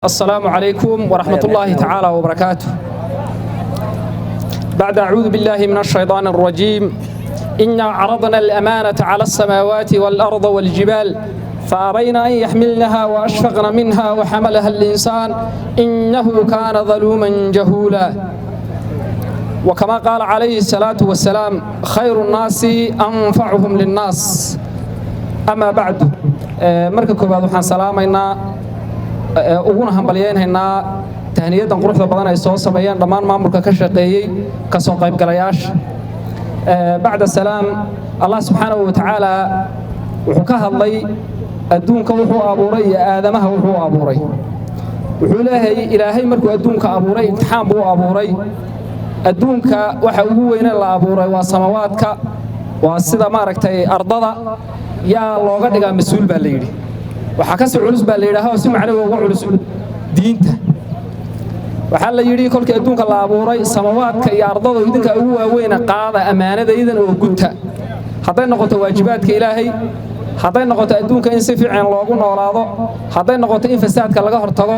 السلام عليكم ورحمة الله تعالى وبركاته. بعد أعوذ بالله من الشيطان الرجيم. إنا عرضنا الأمانة على السماوات والأرض والجبال فأبين أن يحملنها وأشفقن منها وحملها الإنسان إنه كان ظلوما جهولا. وكما قال عليه الصلاة والسلام: خير الناس أنفعهم للناس. أما بعد، marka koowaad waxaan salaamaynaa uguna hambalyeynhaynaa tahniyaddan quruxda badan ay soo sameeyeen dhammaan maamulka ka shaqeeyey, ka soo qaybgalayaasha. Bacda salaam, Allah subxaanahu wa tacaala wuxuu ka hadlay adduunka wuxuu abuuray iyo aadamaha wuxuu abuuray. Wuxuu leeyahay Ilaahay, markuu adduunka abuuray, imtixaan buu abuuray. Adduunka waxa ugu weyne la abuuray waa samawaadka, waa sida maaragtay ardada. Yaa looga dhigaa mas-uul baa la yidhi? Waxaa ka sii culus baa la yidhaaha, oo si macnawi uga culus, diinta. Waxaa la yidhi kolkii adduunka la abuuray: "Samawaadka iyo ardada idinka ugu waaweyna, qaada ammaanadaydan oo guta." Hadday noqoto waajibaadka Ilaahay, hadday noqoto adduunka in si fiican loogu noolaado, hadday noqoto in fasaadka laga hortago,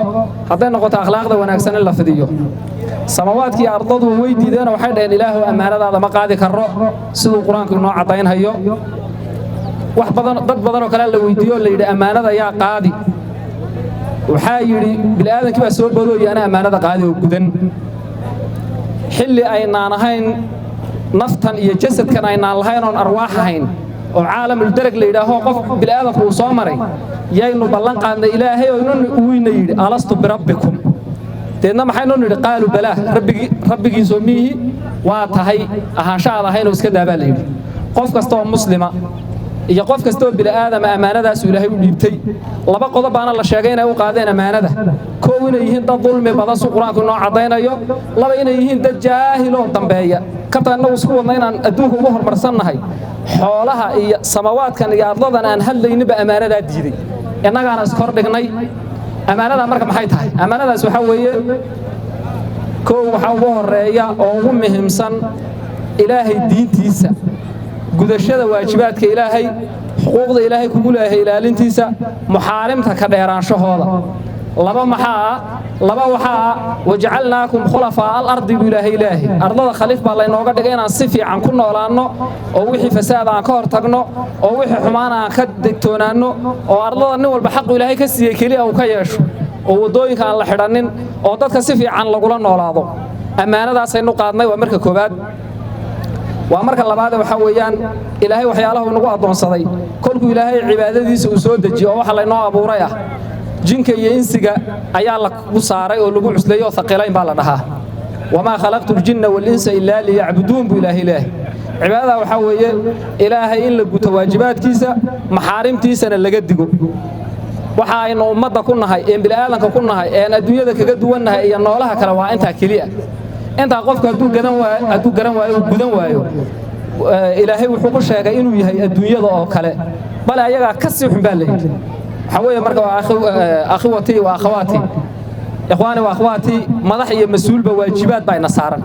hadday noqoto akhlaaqda wanaagsan in la fidiyo, samawaadka iyo ardadu way diideenoo waxay dhaheen: "Ilaahow, ammaanadaada ma qaadi karro." Siduu Qur-aanku inoo caddaynhayo, wax badan, dad badan oo kale la weydiiyo oo la yidhi: "Ammaanada yaa qaadi?" Waxaa yidhi bini'aadankii baa soo bodooya: "Ana ammaanada qaadi oo gudan." Xilli aynaan ahayn naftan iyo jasadkan aynaan lahayn oon arwaax ahayn oo caalamuldarag la yidhaaho qof bini'aadanku uu soo maray, yaynu ballan qaadnay Ilaahay oo wuyna yidhi: "Alastu birabbikum?" Deedna maxaynu nidhi? Qaaluu balaa. Rabbigii, rabbigiisoo miihi? Waa tahay. Ahaansha aad ahaynoo iska daa baa la yidhi. Qof kasta oo muslima iyo qof kasta oo bini'aadama ammaanadaasuu Ilaahay u dhiibtay. Laba qodob baana la sheegay inay u qaadeen ammaanada: kow, inay yihiin dad dulmi badan, su Qur-aanku inoo caddaynayo; laba, inay yihiin dad jaahiloo dambeeya. Kabta innagu isku wadna inaan adduunka ugu horumarsannahay, xoolaha iyo samawaadkan iyo ardadan aan hadlayninba ammaanadaa diiday, innagaana iskordhignay ammaanadaa. Marka maxay tahay ammaanadaas? Waxaa weeye, kow, waxaa ugu horreeya oo ugu muhiimsan Ilaahay diintiisa, gudashada waajibaadka Ilaahay, xuquuqda Ilaahay kugu leeyahay ilaalintiisa, muxaarimta ka dheeraanshahooda. Laba maxaa ah? Laba waxaa ah: wajacalnaakum khulafaa al ardi buu Ilaahay leeyahay. Ardada khaliif baa laynooga dhigay, inaan si fiican ku noolaanno oo wixii fasaad aan ka hor tagno oo wixii xumaan aan ka degtoonaanno, oo ardada nin walba xaqu Ilaahay ka siiyey keliya uu ka yeesho, oo waddooyinka aan la xidhannin, oo dadka si fiican lagula noolaado. Ammaanadaasaynu qaadnay, waa marka koowaad. Waa marka labaade, waxaa weeyaan Ilaahay waxyaalaha uu nagu addoonsaday, kolkuu Ilaahay cibaadadiisa uu soo dejiyo oo waxa laynoo abuuray ah, jinka iyo insiga ayaa lagu saaray oo lagu cusleeyey oo thaqilayn baa la dhahaa. "Wamaa khalaqtu ljinna walinsa ilaa liyacbuduun" buu Ilaahay leeyahay. Cibaadada waxaa weeye Ilaahay in la guto waajibaadkiisa, maxaarimtiisana laga digo. Waxa aynu ummadda ku nahay een bini'aadanka ku nahay een adduunyada kaga duwannahay iyo noolaha kale waa intaa keliya. Intaa qofku hadduu gadan waayo, hadduu garan waayo, uu gudan waayo, Ilaahay wuxuu ku sheegay inuu yahay adduunyada oo kale, bale ayagaa ka sii xun baa la yidhi. Waxaa weeye marka, waa akhiwatii wa akhawaatii, ikhwaani wa akhawaatii, madax iyo mas-uulba waajibaad baa ina saaran.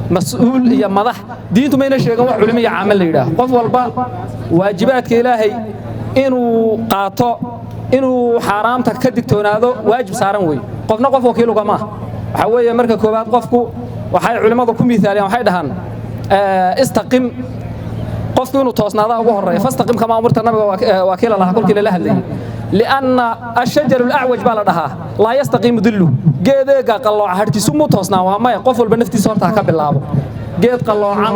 Mas-uul iyo madax, diintu mayna sheegan wax culimo iyo caamo la yidhaah. Qof walba waajibaadka Ilaahay inuu qaato, inuu xaaraamta ka digtoonaado, waajib saaran weeye. Qofna qof wakiil ugama ah. Waxaa weeye marka koowaad, qofku waxay culimmadu ku miaaliyaan, waxay dhahaan istaqim, qofku inuu toosnaadaa ugu horreeya. "Fastaqim kamaa umirta", nabiga waa kii la lahaa kolkii lala hadlayay. Lianna ashajaru alacwaj baa la dhahaa laa yastaqiimu dillu, geedeega qallooca hadhkiisu muu toosnaan? Waa maya. Qof walba naftiisa horta ha ka bilaabo. Geed qalloocan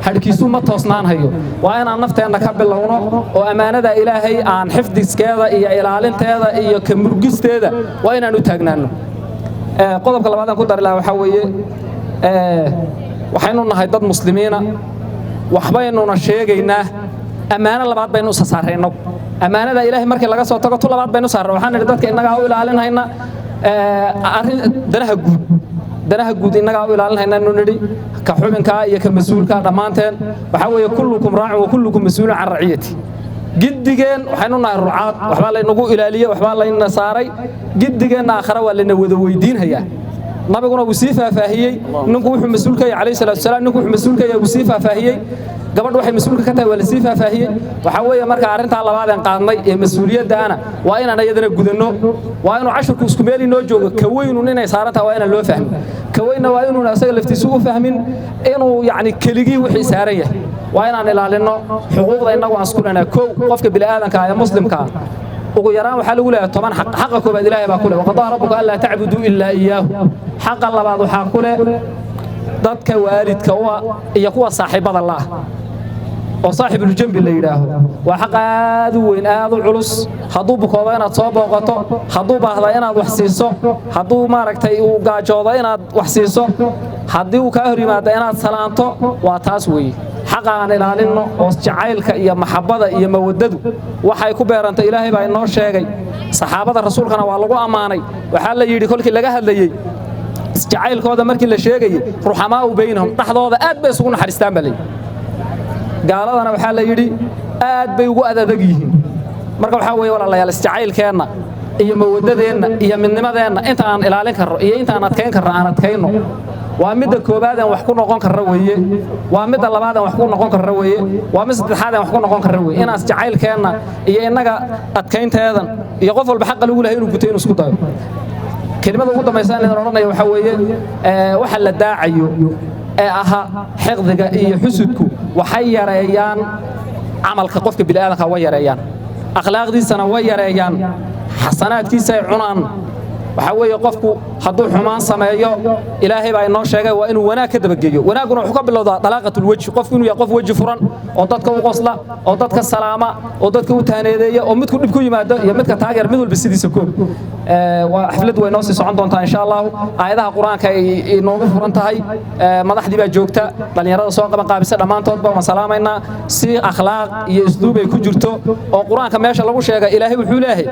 hadhkiisu ma toosnaanhayo. Waa inaan nafteenna ka bilowno oo ammaanada Ilaahay aan xifdiskeeda iyo ilaalinteeda iyo ka murgisteeda waa inaan u taagnaanno. Qodobka labaad aan ku dari lahaa waxaa weeye, waxaynu nahay dad muslimiina, waxbaynuna sheegaynaa. Ammaano labaad baynu isa saarray innagu. Ammaanada Ilaahay markii laga soo tago, tu labaad baynu saarray. Waxaan nidhi dadka innagaa u ilaalinhayna arrin danaha guud. Danaha guud innagaa u ilaalinhayna nu nidhi, ka xubinkaa iyo ka mas-uulkaa dhammaanteen. Waxaa weeye: kullukum raacin wa kullukum mas-uulun can raciyati. Giddigeen waxaynu nahay rucaad, waxbaa laynagu ilaaliyey, waxbaa layna saaray. Giddigeenna aakhare waa layna wada weydiinhayaa. Nabiguna wuu sii faahfaahiyey ninku wuxuu mas-uul ka yahay calayhi salaatu wasalaam. Ninku wuxuu mas-uul ka yahay wuu sii faahfaahiyey. Gabadhu waxay mas-uulka ka tahay waa la sii faahfaahiyey. Waxaa weeye marka arrintaa labaadeen qaadnay ee mas-uuliyaddaana waa inaan iyadana gudanno. Waa inuu cashirku isku meel inoo joogo. Ka weynun inay saaran tahay waa inaan loo fahmin. Ka weynna waa inuuna asaga laftiisu u fahmin inuu yacni keligii wixii saaran yahay. Waa inaan ilaalinno xuquuqda innagu aan isku lenaa. Kow, qofka bini'aadanka ah ee muslimka ah ugu yaraan waxaa lagu leeyahay 10 xaq. Xaqa koobaad Ilaahay baa ku leh: وقضى ربك ألا تعبدوا إلا إياه. Xaqa labaad waxaa ku leh dadka waalidka u ah iyo kuwa saaxiibada la ah oo saaxibuljanbi la yidhaaho. Waa xaq aad u weyn, aad u culus. Hadduu bukoodo inaad soo booqato, hadduu baahda inaad wax siiso, hadduu maaragtay uu gaajoodo inaad wax siiso, haddii uu kaa hor yimaado inaad salaanto, waa taas weeye. Xaqa aan ilaalinno oo jacaylka iyo maxabbada iyo mawaddadu waxay ku beerantay Ilaahay baa inoo sheegay. Saxaabada rasuulkana waa lagu ammaanay. Waxaa la yidhi kolkii laga hadlayey jacaylkooda, markii la sheegayey, رحماء بينهم, dhexdooda aad bay isugu naxariistaan baa layidhi. Gaaladana waxaa la yidhi aad bay ugu adadag yihiin. Marka waxaa weeye, walaalayaal, isjacaylkeenna iyo mawaddadeenna iyo midnimadeenna inta aan ilaalin karro iyo inta aan adkayn karro aan adkayno. Waa midda koowaad aan wax ku noqon karra weeye, waa midda labaad aan wax ku noqon karra weeye, waa mid saddexaad aan wax ku noqon karra weeye. Inaas jacaylkeenna iyo innaga adkaynteedan iyo qof walba xaqa lagu lehay inuu guto, inuu isku dayo. Kelimada ugu dambaysa aan idin odhanaya waxaa weeye, waxa la daacayo ee ahaa xiqdiga iyo xusudku waxay yareeyaan camalka qofka bini'aadanka, way yareeyaan akhlaaqdiisana, way yareeyaan xasanaadkiisa ay cunaan. Waxaa weeye, qofku hadduu xumaan sameeyo, Ilaahay baa inoo sheegay, waa inuu wanaag ka dabageeyo. Wanaagguna wuxuu ka bilowdaa طلاقة الوجه, qofku inuu yahay qof weji furan oo dadka u qosla oo dadka salaama oo dadka u taaneedeeya oo midku dhib ku yimaado iyo midka taageer mid walba sidiisa koob. Waa xafladdu way noo sii socon doontaa insha Allahu. Aayadaha Qur-aanka ay inoogu furan tahay. Madaxdii baa joogta, dhallinyarada soo qaban qaabisa dhammaantoodba waan salaamaynaa. Si akhlaaq iyo isluub ay ku jirto oo Qur-aanka meesha lagu sheegay, Ilaahay wuxuu leeyahay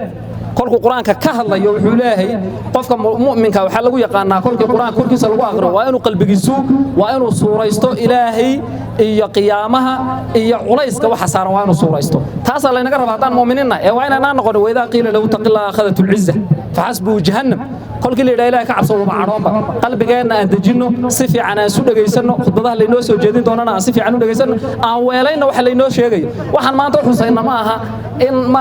kolkuu Qur-aanka ka hadlayo, wuxuu leeyahay qofka mu'minka waxaa lagu yaqaanaa kolkii Qur-aanka korkiisa lagu aqriyo waa inuu qalbigiisu, waa inuu suuraysto Ilaahay iyo qiyaamaha iyo culayska waxa saaran, waa inuu suuraysto. Taasaa laynaga rabaa haddaan mu'miniinna ee waa inaynaan noqonin وإذا قيل له اتق الله أخذته العزة فحسبه جهنم. Kolkii la yidhaha Ilahay ka cabso, waba cadhoonba. Qalbigeenna aan dejinno, si fiican aan isu dhegaysanno. Khudbadaha laynoo soo jeedin doonana aan si fiican u dhegaysanno, aan weelayno waxa laynoo sheegayo. Waxaan maanta u xusayna ma aha in